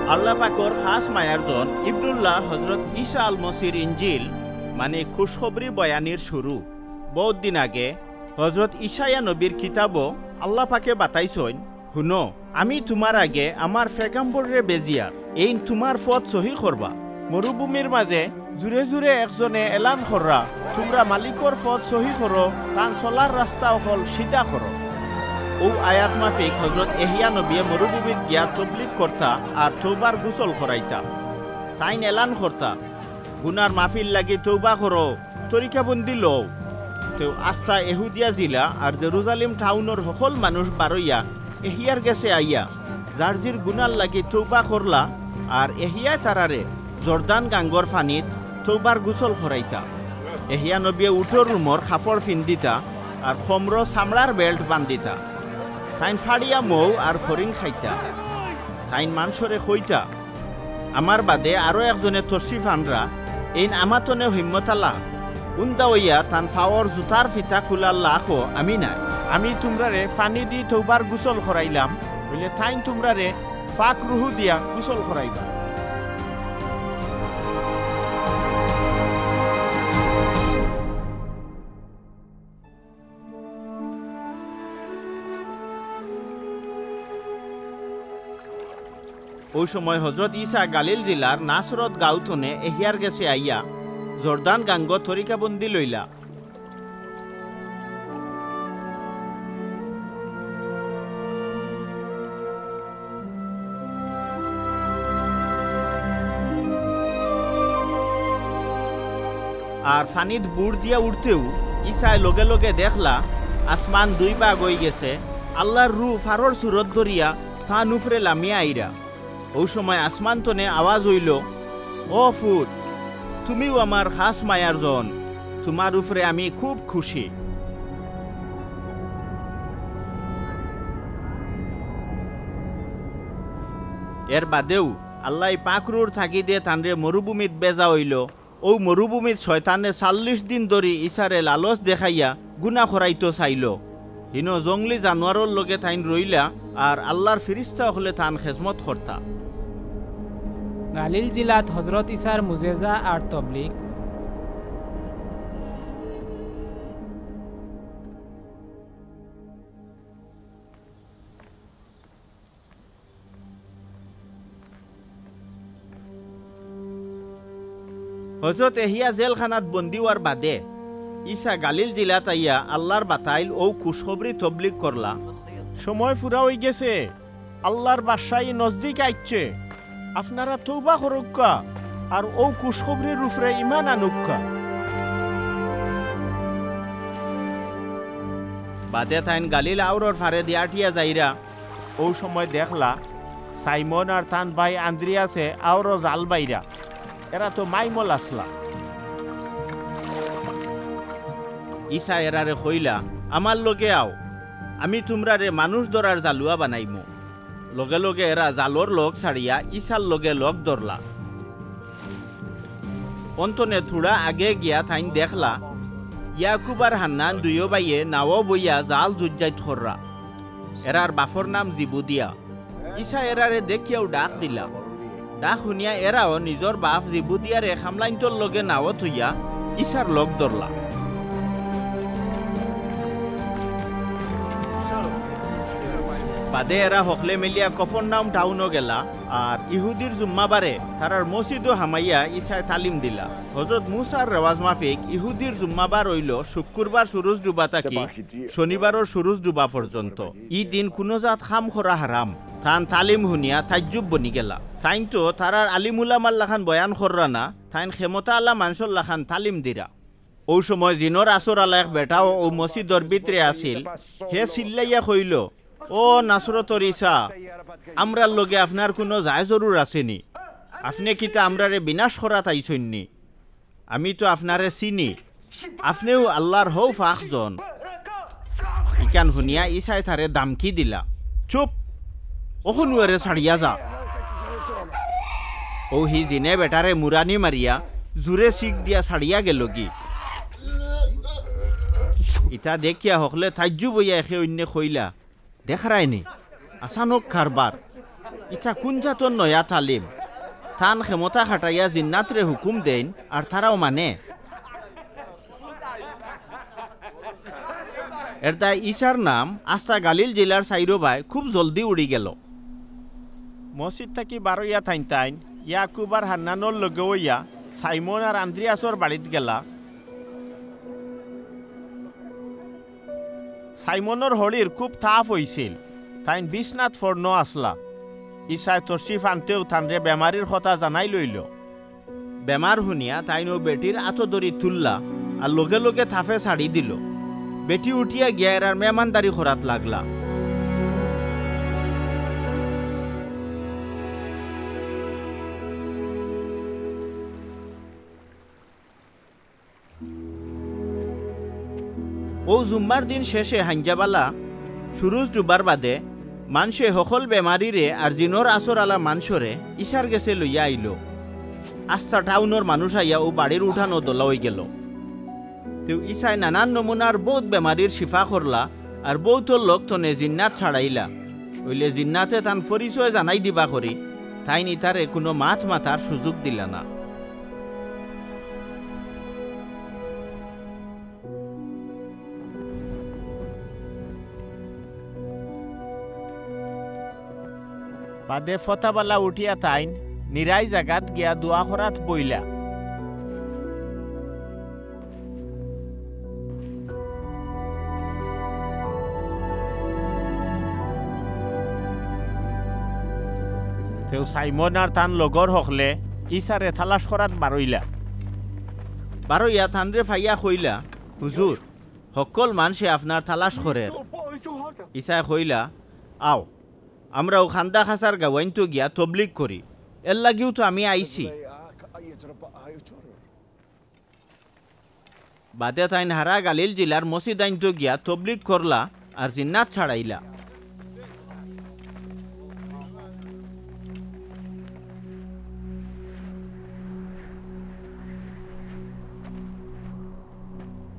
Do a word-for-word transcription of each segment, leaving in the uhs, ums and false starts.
আল্লাহ পাকর খাছ মায়ার জন ইবনুল্লাহ হজরত ঈসা আল মসির ইঞ্জিল, মানে খুশখবরি বয়ানির শুরু। বউত দিন আগে হজরত ইশায়া নবীর কিতাবো আল্লাহ পাকে বাতাইছইন, "হুনো, আমি তুমার আগে আমার ফেগাম্বররে বেজিয়ার, এইন তুমার ফথ সহি করবা।" মরুভূমির মাজে জুরে জুরে একজনে এলান কররা, "তুমরা মালিকর ফথ সহি করো, তান চলার রাস্তা অকল সিধা করো।" অউ আয়াত মাফিক হজরত এহিয়া নবিয়ে মরুভূমিত গিয়া তবলিগ করতা আর তওবার গুসল করাইতা। তাইন এলান করতা, "গুনার মাফির লাগি তওবা করো, তরিকাবন্দি লও।" তেউ আস্তা এহুদিয়া জিলা আর জেরুজালিম টাউনর হকল মানুষ বারইয়া এহিয়ার গেছে আইয়া জারজির গুনার লাগি তওবা করলা, আর এহিয়ায় তারারে জর্দান গাঙ্গর ফানিত তওবার গুসল করাইতা। এহিয়া নবিয়ে উটর রুমর কাপড় ফিন্দিতা আর খমরো চামড়ার বেল্ট বান্দিতা। তাইন ফাড়িয়া মৌ আর ফরিং খাইতা। তাইন মানষরে কইতা, "আমার বাদে আরো একজনে তশরিফ আনরা, এইন আমাতনে হিম্মতালা।" উন্দা অইয়া তান ফাওর জুতার ফিতা খুলার লাখো আমি নাই। আমি তুমরারে ফানি দি তওবার গুসল করাইলাম, অইলে তাইন তুমরারে ফাক রুহু দিয়া গুসল করাইবা। অউ সময় হজরত ঈসা গালিল জিলার নাসরত গাঁও থনে এহিয়ার গেছে আইয়া জর্দান গাঙ্গো তরিকাবন্দি লইলা। আর ফানিত বুড় দিয়া উঠতেউ ঈসায় লগে লগে দেখলা, আসমান দুই ভাগ অইগেছে, আল্লার রুহ ফারর সুরত ধরিয়া তান উফরে লামিয়া আইরা। অউ সময় আসমান তনে আওয়াজ অইলো, "ও ফুত, তুমিউ আমার খাছ মায়ার জন, তুমার উফরে আমি খুব খুশি।" এর বাদেউ আল্লায় পাক রুহুর তাগিদে তানরে মরুভূমিত বেজা অইলো। অউ মরুভূমিত শয়তানে চাল্লিশ দিন ধরি ঈসারে লালচ দেখাইয়া গুনা করাইতো চাইলো। হিনো জংলি জানোয়ারর লগে তাইন রইলা, আর আল্লার ফিরিস্তা অকলে তান খেজমত করতা। গালিল জিলাত হজরত ঈসার মুজেজা আর তবলিগ। হজরত এহিয়া জেলখানাত বন্দী অওয়ার বাদে ঈসা গালিল জিলাত আইয়া আল্লার বাতাইল অউ খুশখবরি তবলিগ করলা। সময় ফুরা অইগেছে, আল্লার বাদশাই নজদিক আইচ্ছে। আপনারা তওবা করউক্কা, আর অউ খুশখবরির উফরে ইমান আনউক্কা। বাদে তাইন গালিল আওরর ফারেদি আটিয়া যাইরা। অউ সময় দেখলা, সাইমন আর তান ভাই আন্দ্রিয়াসে আওরো জাল বাইরা। এরা তো মাইমল আছলা। ঈসা এরারে কইলা, "আমার লগে আও, আমি তুমরারে মানুষ ধরার জালুয়া বানাইমু।" লগে লগে এরা জালর লগ ছাড়িয়া ঈসার লগে লগ ধরলা। অনতনে থুড়া আগে গিয়া তাইন দেখলা, ইয়াকুব আর হান্নান দুইও ভাইয়ে নাও বইয়া জাল জুজ্জাইত কররা। এরার বাফর নাম জিবুদিয়া। ঈসা এরারে দেখিয়াউ ডাক দিলা। ডাক হুনিয়া এরাও নিজর বাফ জিবুদিয়ারে খামলাইন্তর লগে নাও থইয়া ঈসার লগ ধরলা। বাদে এরা হকলে মিলিয়া কফরনাউম টাউনো গেলা, আর ইহুদির জুম্মাবারে তারার মসজিদো হামাইয়া ঈসায় তালিম দিলা। হজরত মুসার রেওয়াজ মাফিক ইহুদির জুম্মাবার অইলো শুক্কুরবার সুরুজ ডুবা থাকি শনিবারর সুরুজ ডুবা পর্যন্ত। ই দিন কুনু জাত কাম করা হারাম। তান তালিম হুনিয়া তাজ্জুব বনি গেলা। তাইন তো তারার আলিম উলামার লাখান বয়ান কররা না, তাইন খেমতা আলা মানষর লাখান তালিম দিরা। অউ সময় জিনর আসর আলা এক বেটাও অউ মসজিদর ভিতরে আছিল। হে চিল্লাইয়া কইলো, "ও নাসরতর ঈসা, আমরার লগে আপনার কুনু যায় জরুর আছেনি? আপনে কিতা আমরারে বিনাশ করাত আইছইননি? আমি তো আপনারে চিনি, আপনেউ আল্লার হউ পাক জন।" ইখান হুনিয়া ঈসায় তারে ধামকি দিলা, "চুপ, অখনউ এরে ছাড়িয়া যা।" অউ হি জিনে বেটারে মুরানি মারিয়া জুরে চিক দিয়া ছাড়িয়া গেলোগি। ইতা দেখিয়া হকলে তাজ্জুব অইয়া একে অইন্যে কইলা, "দেখরায়নি, আচানক কারবার, ইতা কুন জাতর নয়া তালিম? তান ক্ষমতা খাটাইয়া জিন্নাতরে হুকুম দেইন, আর তারাও মানে। এরদায় ইছার নাম আস্তা গালিল জিলার চাইরোবায় খুব জলদি উড়ি গেলো। মসজিদ থাকি বারইয়া তাইন তাইন ইয়াকুব আর হান্নানর লগে অইয়া সাইমন আর আন্দ্রিয়াসর বাড়িত গেলা। সাইমনর হড়ির খুব তাপ অইছিল, তাইন বিছনাত ফড়নো আছলা। ইছায় তশরিফ আনতেউ তানরে বেমারির কথা জানাই লইলো। বেমার হুনিয়া তাইন অউ বেটির আতো ধরি তুললা, আর লগে লগে তাপে ছাড়ি দিলো। বেটি উঠিয়া গিয়া এরার মেহমানদারি করাত লাগলা। অউ জুম্মার দিন শেষে হাইঞ্জাবালা সুরুজ ডুবার বাদে মানষে হকল বেমারিরে আর জিনর আসর আলা মানষরে ইছার গেছে লইয়া আইলো। আস্তা টাউনর মানুষ আইয়া অউ বাড়ির উঠানো দলা অইগেলো। তেউ ইছায় নানান নমুনার বউত বেমারির শিফা করলা, আর বউতর লগ থনে জিন্নাত ছাড়াইলা। অইলে জিন্নাতে তান পরিচয় জানাই দিবা করি, তাইন ইতারে কুনু মাত মাতার সুযোগ দিলা না। বাদে ফতাবালা উঠিয়া তাইন নিরাই জাগাত গিয়া দোয়া করাত বইলা। তেউ সাইমন আর তান লগর হকলে ইছারে তালাশ করাত বারইলা। বারইয়া তানরে ফাইয়া কইলা, "হুজুর, হক্কল মানষে আপনার তালাশ করের।" ইছায় কইলা, "আও, আমরাও খান্দা খাসার গাওয়াইন্তো গিয়া তবলিগ করি, এরলাগিউ তো আমি আইছি।" বাদে তাইন হারা গালিল জিলার মসজিদাইন্তো গিয়া তবলিগ করলা আর জিন্নাত ছাড়াইলা।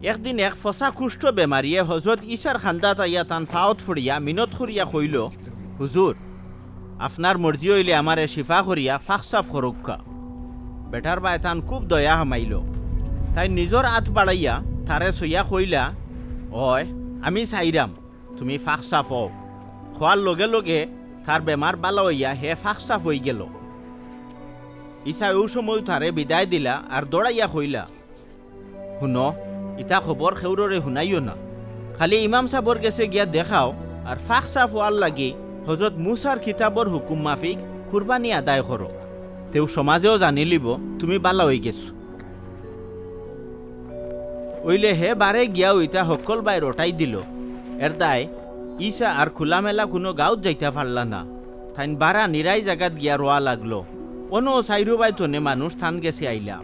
একদিন এক ফসা কুষ্ঠ বেমারিয়ে হজরত ইছার খান্দাত আইয়া তান ফাওত ফড়িয়া মিনত করিয়া কইলো, "হুজুর, আপনার মর্জি অইলে আমারে শিফা করিয়া ফাকসাফ করউক্কা।" বেটার বায় তান খুব দয়া হামাইলো। তাইন নিজর আত বাড়াইয়া তারে ছইয়া কইলা, "অয়, আমি চাইরাম, তুমি ফাকসাফ অও।" কওয়ার লগে লগে তার বেমার ভালা অইয়া হে ফাকসাফ অইগেলো। ইছায় অউ সময়উ তারে বিদায় দিলা আর দৌড়াইয়া কইলা, "হুনো, ইতা খবর কেউররে হুনাইও না। খালি ইমাম সাবর গেছে গিয়া দেখাও, আর ফাকসাফ অওয়ার লাগি হজরত মুসার কিতাবর হুকুম মাফিক কুরবানি আদায় করো। তেউ সমাজেও জানিলিবো তুমি ভালা অইগেছো।" অইলে হে বারে গিয়াউ ইতা হক্কল বায় রটাই দিলো। এরদায় ইছা আর খোলামেলা কুনু গাউত যাইতা পারলা না। তাইন বারা নিরাই জাগাত গিয়া রওয়া লাগলো। অনো চাইরোবায় থনে মানুষ তান গেছে আইলা।